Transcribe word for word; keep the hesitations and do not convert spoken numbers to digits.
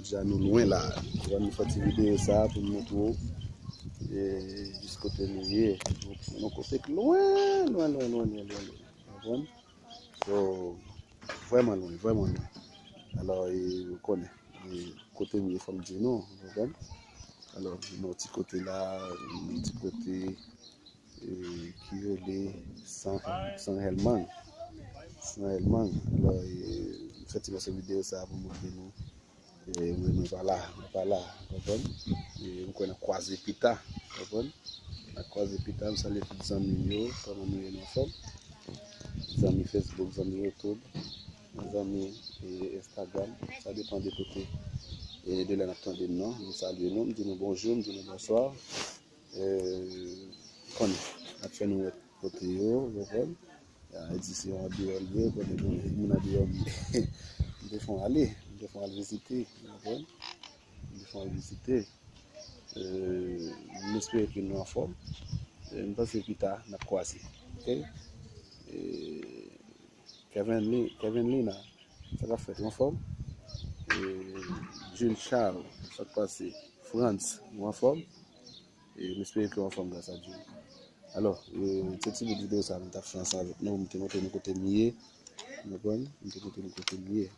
Deja nou lwen la. Ou konprann, nou fè ti videyo sa pou n montre w e, jis kote nou ye. Nou kote k lwen, lwen, lwen, lwen, lwen, lwen, lwen. Ou konprann? So, vrèman lwen, vrèman lwen. Alò, e, ou konnen, e, kote m ye, fò m di nou, ou konprann? Alò, nou ti kote la, nou ti kote, e, ki rele San, San Hèlmang. San Hèlmang. Alò, e, m fè ti pase videyo sa pou montre nou. E, mwen, mwen pa la, mwen pa la, konprann? E, m kwè n ap kwaze pita, konprann? N ap kwaze pita, m salye tout zanmi m yo, kòman nou ye, nou anfòm? Zanmi Facebook, zanmi YouTube, zanmi, e, Instagram, sa depann de kote, e, de lè n ap tande m nan, m salye nou, m di nou bonjou, m di nou bonswa. E, konnen, n ap fè nou wè kote yo, ou konprann? Ya, e di se yon andeyò l ye, konnen moun andeyò m, m te fè w ale, m te fè w al vizite, ou konprann? M te fè w al vizite. E, m espere ke nou anfòm. E, m panse pita, n ap kwaze. Oke? E, Kevin Li-, Kevin Lina, sa k ap fèt, ou anfòm? E, Jules Charles, sa k pase? Frantz, ou anfòm? E, m espere ke w anfòm gras a Dye. Alò, e, se ti bout videyo sa m t ap fè ansanm avèk nou, m te montre nou kote m ye. Ou konprann? M te montre nou kote m ye.